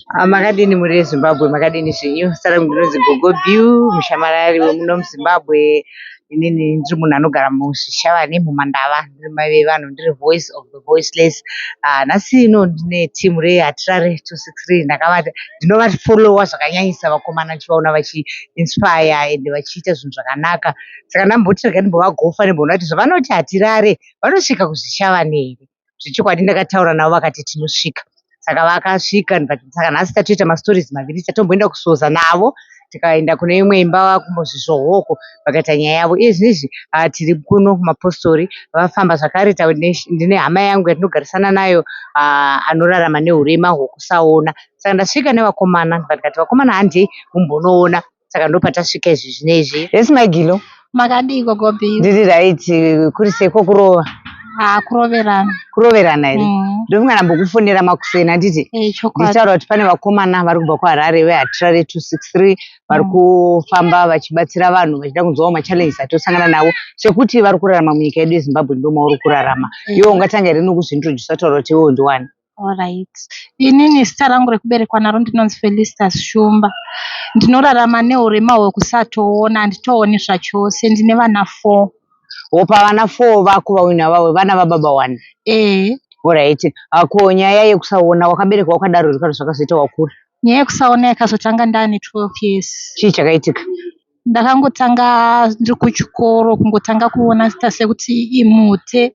Makadini mhuri yeZimbabwe, makadini zvenyu? Zita rangu ndinonzi Gogo Bill, mushamarari wemuno muZimbabwe. Inini ndiri munhu anogara muZvishavane muMandava. Ndiri mai vevanhu, ndiri voice of the voiceless. Nhasi ino ndine timu reHatirare 263. Ndakavati ndinovafollowa zvakanyanyisa vakomana ndichivaona vachiinspire ende vachiita zvinhu zvakanaka. Saka ndamboti regai ndimbovagofa ndimboona kuti zvavanoti hatirare vanosvika kuZvishavane here? Zvechokwadi ndakataura navo vakati tinosvika. Saka vakasvika, saka nhasi tatoita mastories maviri. Tatomboenda kuSoza navo, tikaenda kune imwe imba kuMozvizvoho uko, vakaita nyaya yavo. Iye zvinezvi tiri kuno kumapostori, vafamba zvakare. Ndine hama yangu yatinogarisana nayo anorarama neurema hwekusaona. Saka ndasvika nevakomana, ndikati vakomana handei mumbonoona. Saka ndopatasvika izvi zvinezvi. Yes, Magilo. Makadii Gogo Bill? Ndiri right, kuri sei kokurova? Ah, kuroverana. Kuroverana here? Ndofunga ndambokufonera makuseni, handiti? Eh, chokwadi. Ndichitaura kuti pane vakomana vari kubva kuHarare veHatirare 263 vari kufamba vachibatsira vanhu vachida kunzwawo machallenges atosangana nawo sekuti vari kurarama munyika yedu yeZimbabwe, ndomauri kurarama. Iwe ungatanga here nokuzviintroduce, wataura kuti iwewe ndiwani? Alright. Inini zita rangu rekuberekwa naro ndinonzi Felistas Shumba. Ndinorarama neurema hwekusatoona, handitooni zvachose. Ndine vana 4. Wopa vana 4 vako vauinavo vana vababa wani? Eh. Alright. Ko nyaya yekusaona wakaberekwa wakadaro here kana zvakazoita wakura? Nyaya yekusaona yakazotanga ndaane 12 years. Chii chakaitika? Ndakangotanga ndiri kuchikoro, kungotanga kuona zita sekuti imute.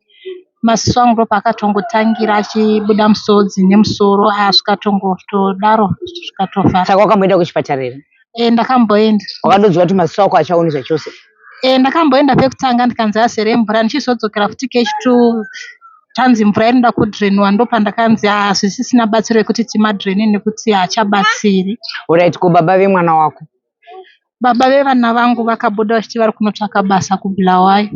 Maziso angu ndopaakatongotangira achibuda musodzi nemusoro, zvikatongotodaro zvikatofara. Saka wakamboenda kuchipatara here? Eh, ndakamboenda. Wakadodzwa kuti maziso ako achaoni zvachose? Eh, ndakamboenda pekutanga ndikanzi azere mvura, ndichizodzokera futi kechi2 tanzi mvura inoda kudrenwa, ndopandakanzi hazvisisina batsiro yekuti timadrene nekuti haachabatsiri. Alright, ko baba vemwana wako? Baba vevana vangu vakabuda vachiti vari kunotsvaka basa kuBulawayo.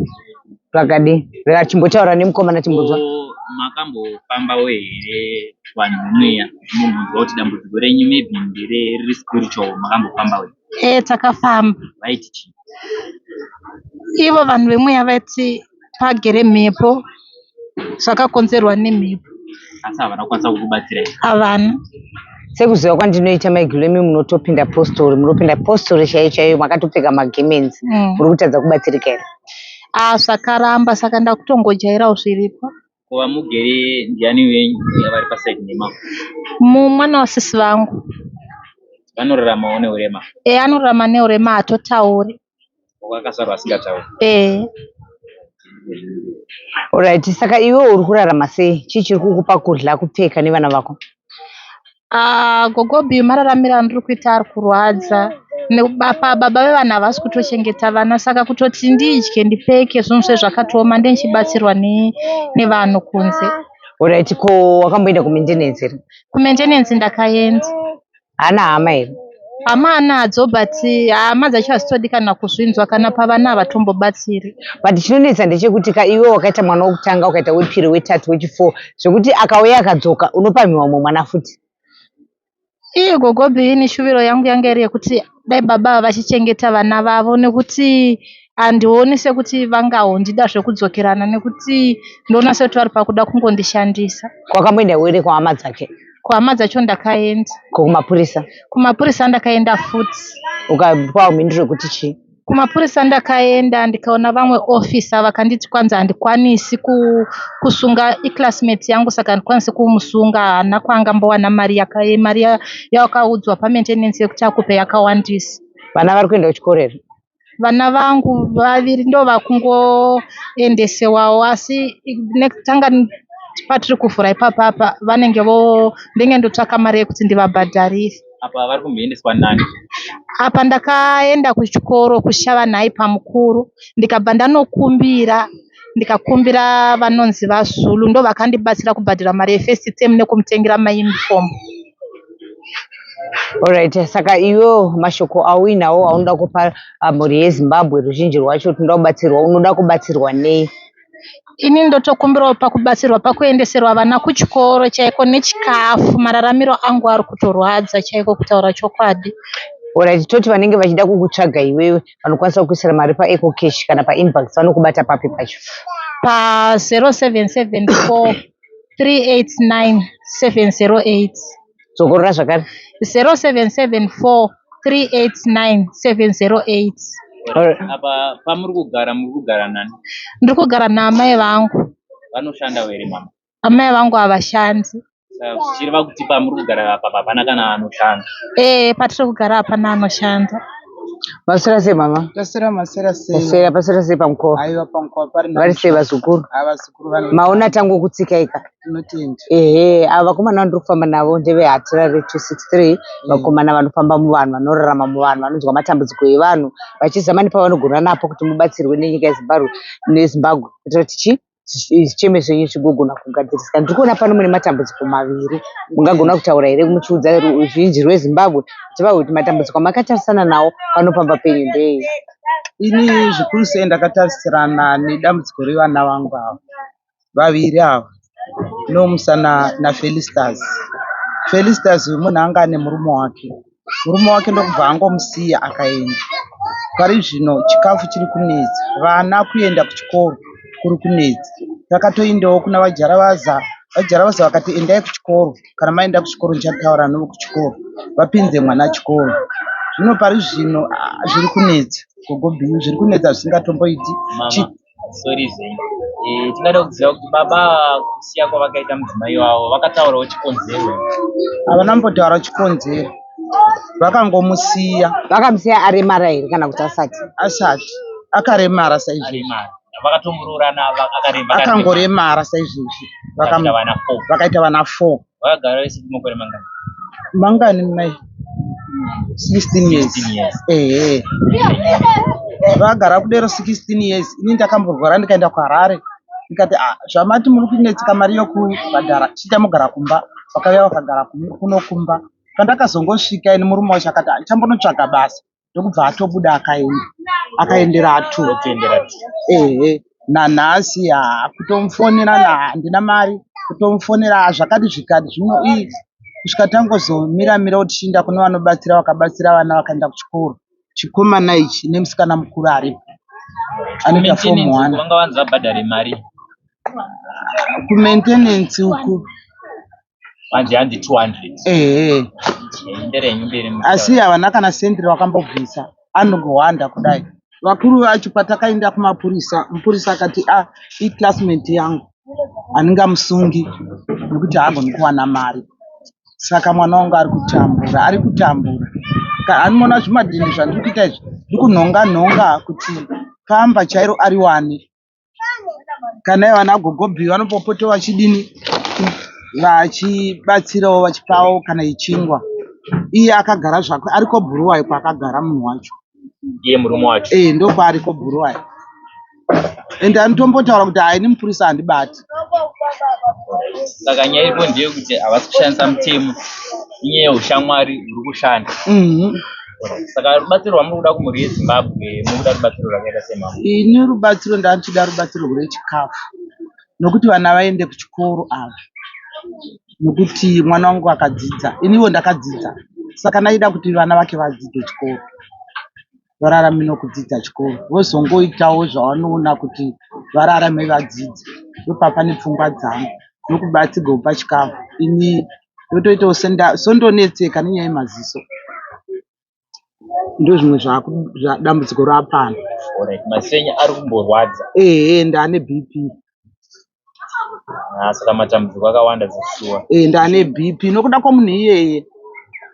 Zvakadii? Rega chimbotaura nemukomana timbonzwa. Ko makambofambawo here vanhu vemweya mumbonzwa kuti dambudziko renyu maybe ndere riri spiritual, makambofambawo here? Eh, takafamba. Vaiti chii? Ivo vanhu vemweya vaiti pagere mhepo, zvakakonzerwa nemhepo. Asi havana kukwanisa kukubatsirai? Havana. Sekuziva kwandinoita Maiguru, imi munotopinda postori, munopinda postori chaiyo chaiyo, makatopfeka magemenzi. Muri kutadza kubatsirika here? Ah, zvakaramba, saka ndakutongojairawo zviripo. Ko vamugere ndiani wenyu vari pasaidi nemako? Mumwana wasisi vangu. Vanoraramawo neurema? Eh, anorarama neurema, hatotauri. Akazvarwa asingatauri? Eh. Alright, saka iwe uri kurarama sei? Chii chiri kukupa kudya, kupfeka nevana vako? Ah, Gogo Bill, mararamiro andiri kuita ari kurwadza. Apa baba vevana havasi kutochengeta vana, saka kutoti ndidye ndipfeke zvinhu zvezvakatooma, ndendichibatsirwa nevanhu kunze. Alright, ko wakamboenda kumaintenance here? Kumaintenance ndakaenda. Haana hama here? Hama anadzo, but hama dzacho hadzitodi kana kuzvinzwa, kana pavana havatombobatsiri. But chinonetsa ndechekuti ka iwe wakaita mwana wekutanga, ukaita wepiri, wetatu, wechi4, zvekuti akauya akadzoka unopamhiwa mumwe mwana futi. Iye Gogo Bill, shuviro yangu yanga iri yekuti dai baba ava vachichengeta vana vavo, nekuti handioni sekuti vangahondida zvekudzokerana, nekuti ndoona sekuti vari pakuda kungondishandisa. Wakamboenda here kuhama dzake? Kuhama dzacho ndakaenda. Ko kumapurisa? Kumapurisa ndakaenda futi. Ukapiwa mhinduro yekuti chii? Kumapurisa ndakaenda ndikaona vamwe officer vakanditi kwanzi handikwanisi kusunga, iclassmate yangu, saka handikwanisi kumusunga, haana kwaangambowana mari, mari yawakaudzwa pamaintenance yekuti akupe yakawandisa. Vana vari kuenda kuchikoro here? Vana vangu vaviri ndo vakungoendesewawo, asi nekutanga patiri kuvhura ipapapa vanenge vo ndenge ndotsvaka mari yekuti ndivabhadharire. Apa vari kumboendeswa nani? Apa ndakaenda kuchikoro kuShavanhai pamukuru, ndikabva ndanokumbira, ndikakumbira vanonzi vaZulu, ndo vakandibatsira kubhadhara mari yefirst term nekumutengera mauniform. Alright, saka iwewo mashoko auinawo aunoda kupa mhuri yeZimbabwe, ruzhinji rwacho, tinoda kubatsirwa, unoda kubatsirwa nei? Ini ndotokumbirawo pakubatsirwa pakuendeserwa vana kuchikoro chaiko nechikafu. Mararamiro angu ari kutorwadza chaiko, kutaura chokwadi. Alright, toti vanenge vachida kukutsvaga iwewe, vanokwanisa kukuisira mari paEcoCash kana paInbox, vanokubata papi pacho? Pa 0774 389 708. Dzokorora zvakare. 0774 389 708. Apa pamuri kugara muri kugara nani? Ndiri kugara naamai vangu. Vanoshandawo here mama? Amai vangu havashandi. Saka zvichireva kuti pamuri kugara apa hapana kana anoshanda. Eh, patiri kugara hapana anoshanda. Maswera sei mama? Taswera maswera sei? Taswera paswera sei pamukova? Aiwa pamukova pari Vari sei vazukuru? Ah, vazukuru vano. Maona tangokutsikaika. Tinotenda. Ehe, ava vakomana vandiri kufamba navo ndeveHatirare 263, vakomana vanofamba muvanhu, vanorarama muvanhu, vanonzwa matambudziko evanhu, vachizama nepavanogona napo kuti mubatsirwe nenyika yeZimbabwe neZimbabwe kuitira kuti chii zvicheme zvenyu zvigogona kugadzirisika. Ndiri kuona pano mune matambudziko maviri, mungagona kutaura here muchiudza ruzhinji rweZimbabwe kuti vahwe kuti matambudziko amakatarisana nawo pano pamba penyu ndeei? Ini zvikuru sei ndakatarisirana nedambudziko revana vangu ava vaviri ava Nomusa naFelistas. Felistas uyu munhu anga ane murume wake, murume wake ndokubva angomusiya akaenda. Pari zvino chikafu chiri kunetsa, vana kuenda kuchikoro kuri kunetsa. Takatoendawo kuna vaJaravaza, vaJaravaza vakati endai kuchikoro, kana maenda kuchikoro ndichataura nevekuchikoro vapinze mwana chikoro. Zvino pari zvino zviri kunetsa gogo Bill, zviri kunetsa zvisingatomboiti. Mama, sorry zvenyu. Eh, tingada kuziva kuti baba ava kusiya kwavakaita mudzimai wavo vakataurawo chikonzero here? Havana kumbotaura chikonzero, vakangomusiya. Vakamusiya aremara here kana kuti asati? Asati, akaremara saizvozvi. Aremara. Vakatomboroorana akaremara. Akangoremara saizvozvi. Vakaita vana 4. Vakaita vana 4. Vakagara vese makore mangani? Mangani mai? 16 years. 16 years. Ehe. Vagara kudero 16 years. Ini ndakamborwara ndikaenda kuHarare. Ndikati ah, zvamati muri kunetseka mari yokubhadhara chiita mogara kumba. Vakauya vakagara kuno kumba. Pandakazongosvika ini murume wacho akati ah, ndichambonotsvaga basa. Ndokubva atobuda akaenda. Akaendera atu. Ndokuendera tu. Ehe. Nanhasi haa kutomufonera handina mari kutomufonera zvakati zvikati zvino ii kusvika tangozomira mira tichienda kune vanobatsira vakabatsira vana vakaenda kuchikoro. Chikomana ichi nemusikana mukuru aripo anoita form Kumaintenance one. uku vanga vanzi vabhadhare mari. Kumaintenance uku Vanzi hanzi 200. ehe Enderei henyu mberi. Asi havana kana sendi ravakambobvisa anongohwanda kudai. Vakuru vacho patakaenda kumapurisa mupurisa akati ah iclassmate yangu handingamusungi nekuti haagoni kuwana mari. Saka mwana wangu ari kutambura ari kutambura. Anoona zvimadhindi zvandiri kuita izvi ndiri kunhonga nhonga kuti pamba chairo ariwane. Kana ivo vana gogo Bhiyo vanombopota vachidini vachibatsirawo vachipawo kana yechingwa. Iye akagara zvake ariko Bhuruwayo kwaakagara munhu wacho. Iye murume wacho. Eh ndokwaariko Bhuruwayo. Ende anotombotaura kuti haini mupurisa handibati. Saka nyaya iripo ndeyekuti havasi kushandisa mutemo. Inyaya yeushamwari huri kushanda. Saka rubatsiro rwamuri kuda kumhuri yeZimbabwe muri kuda rubatsiro rwakaita sei mama? Ini rubatsiro ndachida rubatsiro rwechikafu nokuti vana vaende kuchikoro ava nokuti mwana wangu akadzidza iniwo ndakadzidza saka ndaida kuti vana vake vadzidze chikoro vararame nokudzidza chikoro vozongoitawo zvavanoona kuti vararame vadzidze ndopapa nepfungwa dzangu nokubatsirwa pachikafu ini ndotoitawo sondonetseka nenyaya yemaziso ndozvimwe dambudziko rapano. Alright, maziso enyu ari kumborwadza. Ehe ndane BP. Ah, saka matambudziko akawanda zveshuwa. Eh ndane BP nokuda kwomunhu iyeye.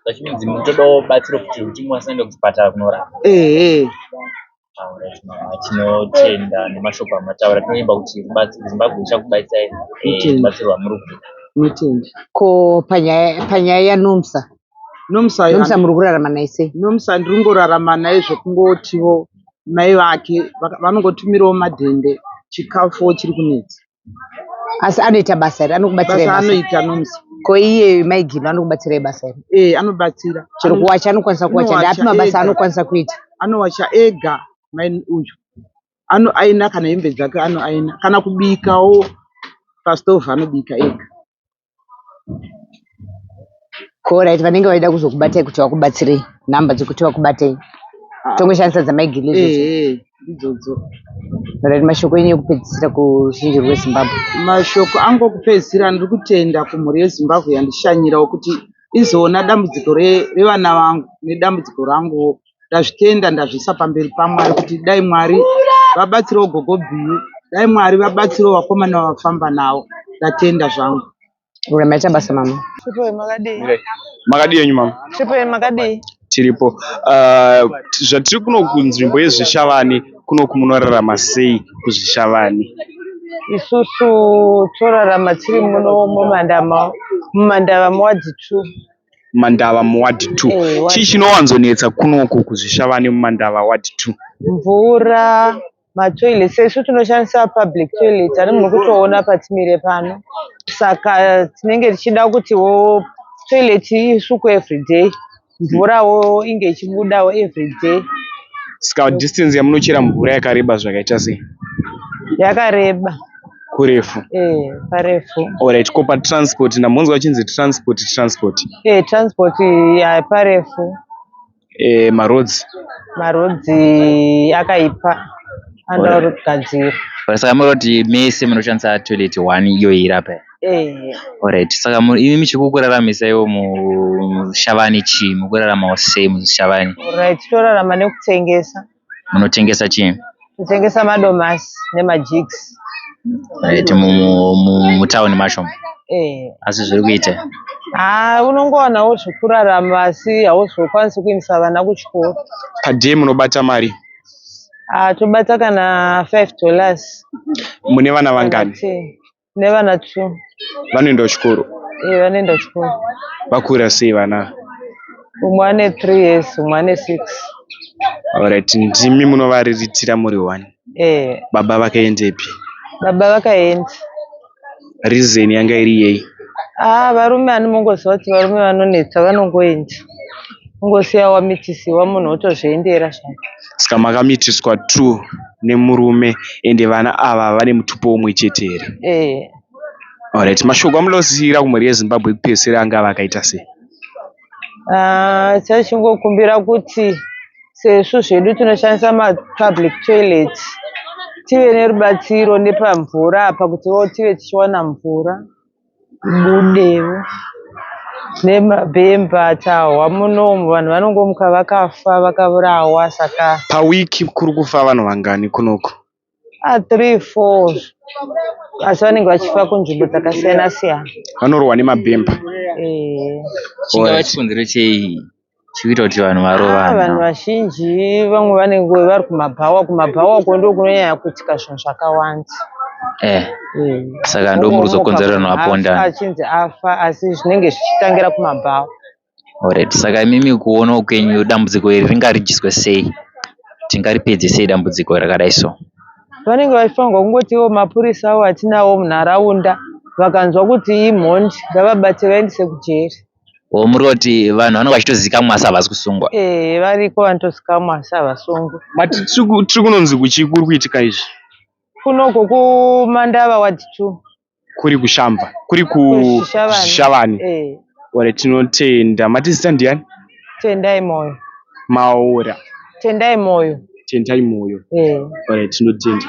Zvachinzi mutodawo batsiro futi kuti musaende kuchipatara kunorapwa. Ehe. Alright, mama, tinotenda nemashoko amataura. Tinovimba kuti Zimbabwe ichakubatsirai Tinotenda. rubatsiro rwamuri kuda. Tinotenda. Ko panyaya panyaya yaNomsa, Nomsa Nomsa muri kurarama naye sei? Nomsa ndiri kungorarama naye zvekungotiwo mai vake vanongotumirawo madhende chikafuwo chiri kunetsa. Asi anoita basa here? Anokubatsirai Basa basa? anoita Nomsa. Ko iye Mai Gino anokubatsirai basa here? Eh anobatsira. Chero kuwacha anokwanisa kuwacha, Anowacha ndaapi mabasa ega. anokwanisa kuita? Anowacha ega mai uyu. Anoaina kana hembe dzake anoaina kana kubikawo pastovhu anobika ega. Ko right vanenge vaida kuzokubatai kuti vakubatsirei nhamba dzekuti vakubatei tongoshandisa dzamai Gino idzodzo. Ehe idzodzo. Right mashoko enyu ekupedzisira kuruzhinji rweZimbabwe. Mashoko angu okupedzisira ndiri kutenda kumhuri yeZimbabwe yandishanyirawo kuti izoona dambudziko revana vangu nedambudziko ranguwo. Ndazvitenda ndazviisa pamberi paMwari kuti dai Mwari vabatsirewo gogo Biyu, dai Mwari vabatsirewo vakomana vavafamba navo. Ndatenda zvangu. Ura maita basa mama. Triple makadii? Makadii henyu mama? Triple makadii? Tiripo. Zvatiri kuno kunzvimbo yeZvishavane kunoku munorarama sei kuZvishavane? Isusu torarama tiri muno muMandava, muMandava muward 2. Mandava muward 2. Ward Chii chinowanzonetsa kunoku kuZvishavane muMandava ward 2? Mvura, matoilet. Sesu tinoshandisa public toilet ani muri kutoona patimire pano. Saka tinenge tichida kutiwo toilet isukwe everyday. Mvurawo inge ichibudawo everyday. Saka distance yamunochera mvura yakareba zvakaita sei? Yakareba. Kurefu. Parefu. Alright, ko patransport ndambonzwa vachinzi transport transport. Transport ya parefu. Maroads. Maroads akaipa anoda kugadzirwa. Saka muroti mese munoshandisa toilet 1 iyo iri apa. Alright, saka imi muchiri iwo muShavani chii? Mukuraramawo sei muShavani? Alright, torarama nekutengesa. Munotengesa chii? Kutengesa madomasi nemajigisi. Right, mutauni macho. Asi zviri kuita? Haa, unongowanawo zvekurarama asi hauzokwanisi kuendesa vana kuchikoro. Paday munobata mari? Ah, tobata kana $5. Mune vana vangani? Tine vana 2. Vanoenda kuchikoro? Vanoenda kuchikoro. Vakura sei vana? Umwe ane 3 years, umwe ane 6. Alright, ndimi munovariritira muri 1. Baba vakaendepi? Baba vakaenda. Reason yanga iri yei? Ah, varume ani mungoziva kuti varume vanonetsa, vanongoenda. Ungosiya wamitisiwa munhu otozviendera zvake. Saka makamitiswa 2 nemurume ende vana ava vane mutupo umwe chete here? Alright, mashoko amunosiira kumhuri yeZimbabwe ekupedzisira angava akaita sei? Ah, chachingokumbira kuti sesu zvedu tinoshandisa mapublic toilet tive nerubatsiro nepamvura apa kutiwo tive tichiwana mvura ibudewo nemabhemba tahwa munomu vanhu vanongomuka vakafa vakaurawa saka Pawiki kuri kufa vanhu vangani kunoku? 3 4 asi vanenge vachifa kunzvimbo dzakasiyana siyana. Vanorohwa nemabhemba. Chingava chikonzero chei chikuita kuti vanhu varovane? Vanhu vazhinji vamwe vanenge vari kumabhawa, kumabhawa uko ndo kunonyanya kuitika zvinhu zvakawanda. Saka ndo muri kuzokonzera vanhu vapondana. Achinzi afa asi zvinenge zvichitangira kumabhawa. Alright, saka imimi kuonawo kwenyu dambudziko iri ringaridziswe sei? Tingaripedze sei dambudziko rakadai so? Vanenge vachifanirwa kungoti ivo mapurisa avo atinawo munharaunda vakanzwa kuti imhondi ngavabate vaendese kujeri. Muri kuti vanhu vanenge vachitozikamwa asi havasi kusungwa? Variko vanotozikamwa asi havasungwi. Mati tiri kunonzi kuchii kuri kuitika izvi? Kunoko kuMandava ward 2. Kuri kuShamva, kuri kuZvishavane. Alright, tinotenda. Mati zita ndiani? Tendai Moyo. Maora. Tendai Moyo. Tendai Moyo. Alright, tinotenda.